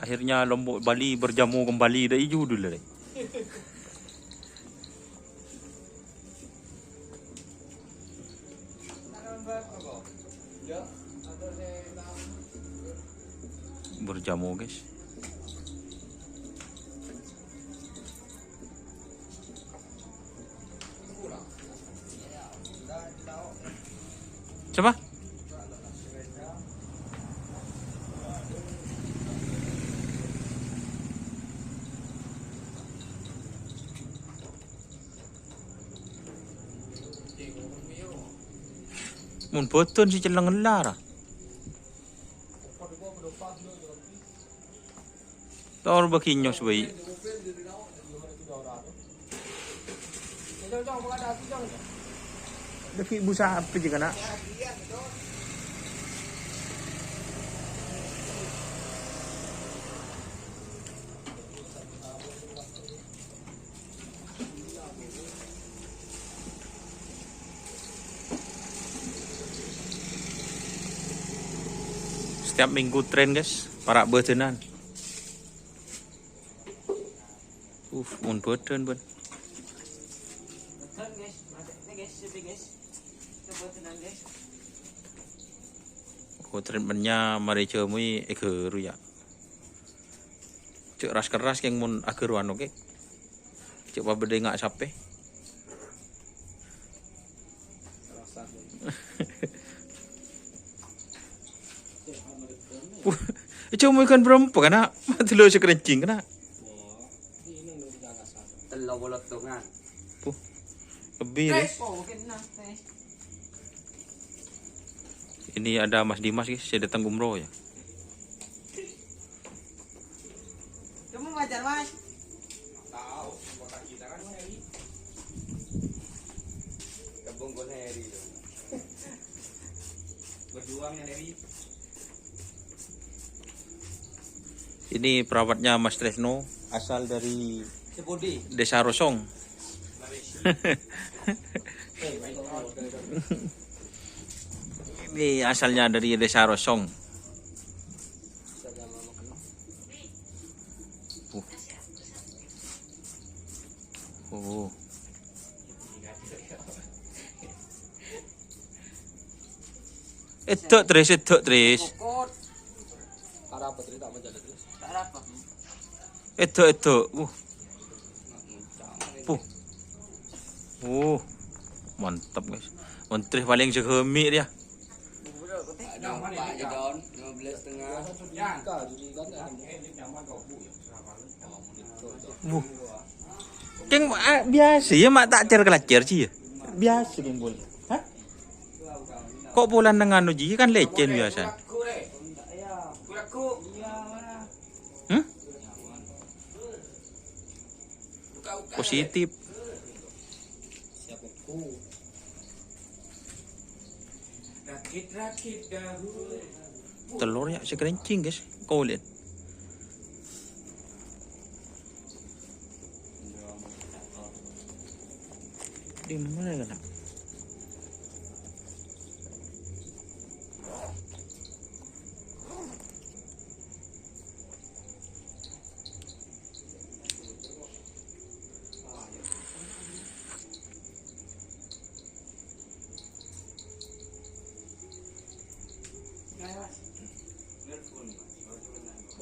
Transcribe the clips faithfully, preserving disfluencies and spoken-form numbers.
Akhirnya Lombok Bali berjamu kembali, dâ' ijudul, dâ'. Berjamu, guys. Sapa? Mon bâdân sè celleng ella ra. Tor bâgi nyos bhâi. Dâgghi' busa apa jâ kana'? Setiap minggu tren, guys, para' bâdânan. Uf, mon bâdân, bân. Oh, treatmentnya marè jâmui èghâru, yâ. Cè' ras-kerras kèng mon aghâru anu kè. Cè' pabâdâ nga' sapè. Wah, cuma ikan berempat kana'. Mati lo sekrencing kana'. Tello polo tongan. Puh. Lebih, guys. Ini ada Mas Dimas, guys, saya datang umroh ya. Kamu wajar, Mas. Tahu, kota kita kan Heri. Kebun Heri. Berjuang ya, Heri. Ini perawatnya Mas Tresno, asal dari Desa Rosong. Ini asalnya dari Desa Rosong. Uh. Oh. Edok, Tris, edok, Tris. Kokot. Arapa, Tris? Tak menjadi, Tris. Arapa? Edok, edok. Uh. Puh. Uh. Mantap, guys. Menteri paling segemi dia. Ada Pak Jedon, lima belas setengah. Wuh. Kèng, ah, biasa ya, mak tak cer-kelacer sih ya. Biasa kèng, Bol. Hah? Kok polana nganu ji, kan lecen biasa. Hmm? Positif. Telornya sekrencing, guys. Kau lihat. Di mana ya, nak?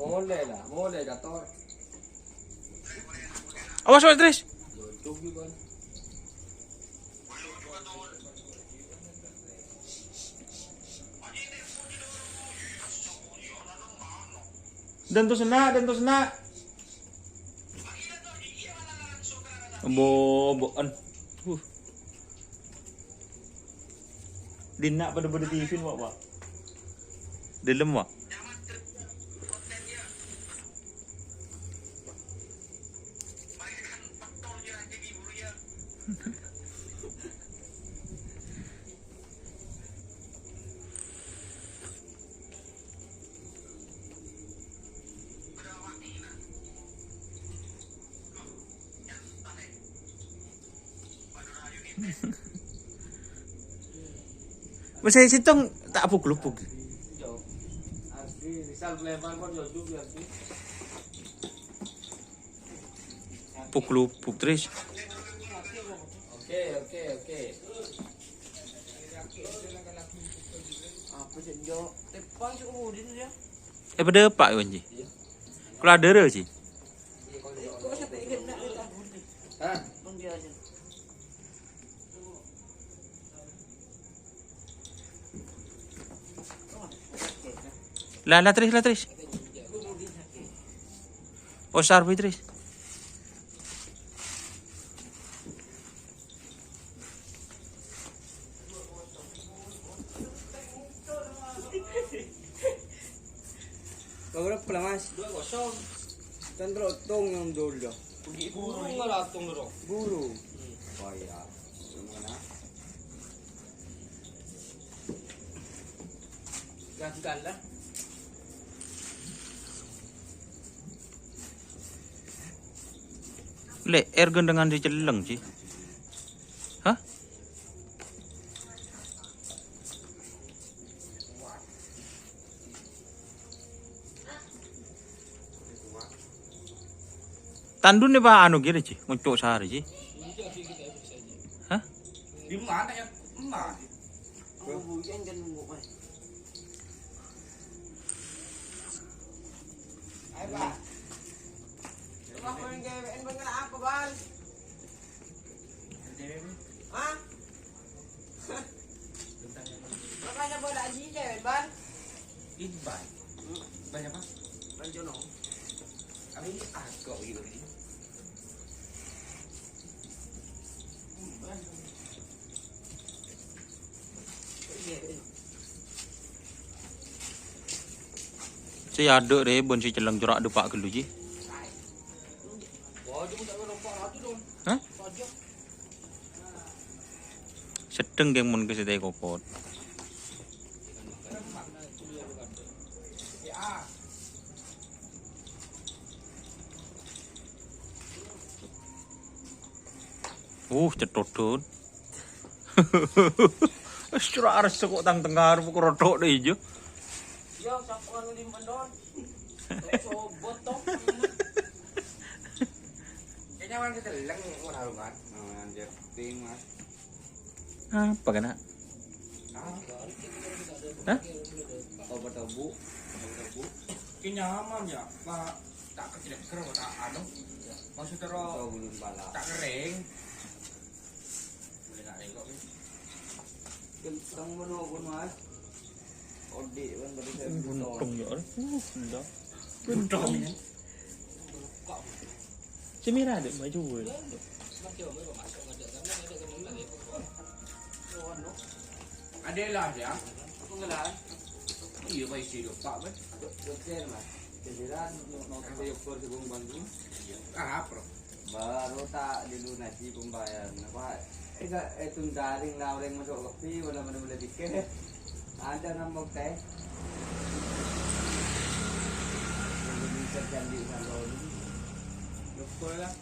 Molè la, molè, Gator. Awas, awas, Tris. Dântosna, dântosna. Bo-, bo'en. Huh. Dinna' padâ bâdâ T V, Pak, Pak. Dâlem, Pak. Masih sèttong ta' puk-lupuk. Di Rizal Palembang kok nyonjuk ya, Ki? Puk-lupuk terus. Oke, oke, oke. Apa sih, Jo? Tepang cukup udin ya. Eh, pada apa ya, Wanji? Iya. Kalau ada sih. Hah? Lah, lah, terus, lah, terus. Oh, sarwi, terus. Berapa lah, Mas? Dua kosong. Kan terus tong yang dulu. Buru malah tong, Bro. Buru. Hmm. Oh, iya. Yang mana? Gantikan lah. Le, er gandengan sè celleng, Ji. Hah? Tandunna, Pak, anu ghi, Ji, ngoco' sarè, Ji. Hah? Di mana ya? Emas. Ayo, Pak. Rumah main G W N bener apa, Bal? Hah? Makanya bola aji cewek, Bal. Ini, Bal. Hmm. Banyak, Pak. Banyak, no. Apa ini agak gitu, ini? Sè adâ' rè, bân sè celleng cora' dâpa' ghâllu, Ji. Hah? Sedheng kèng mon ka sè tè kokot. Uh, cetodon. Wis cora' arsa kok tang tengar, kok rothok dâ' ijâ. Yo, sakoan di Mandon. Sobot, tong. Kayaknya orang keceleng, orang rumah. Nah, anjir, ping, Mas. Apa kena? Hah? Obat tebu, obat tebu. Ki nyaman ya, Pak. Tak kecil-kecil, tak anu. Maksudnya ro, belum pala. Tak kering. Boleh nggak rengkok, Ki? Kenceng menowo, Mas. Odi' kan tadi saya buntung ya. Uh, enggak. Buntung. Sè mèra dâ' maju, woi. Ada lah ya. Apa ngelar? Iya, Pak, isi dulu, Pak, Pak. Dokter, Mas. Jenderal, mau, mau ke Bogor, sebelum Bandung. Iya. Ah, apa? Baru ta' dilunasi pembayaran. Apa? Eh, gak, eh, tun daring lah, orang masuk kopi, mana, mana boleh tiket. Ada nambok teh. Yang bisa janji sama orang. Lupa lah.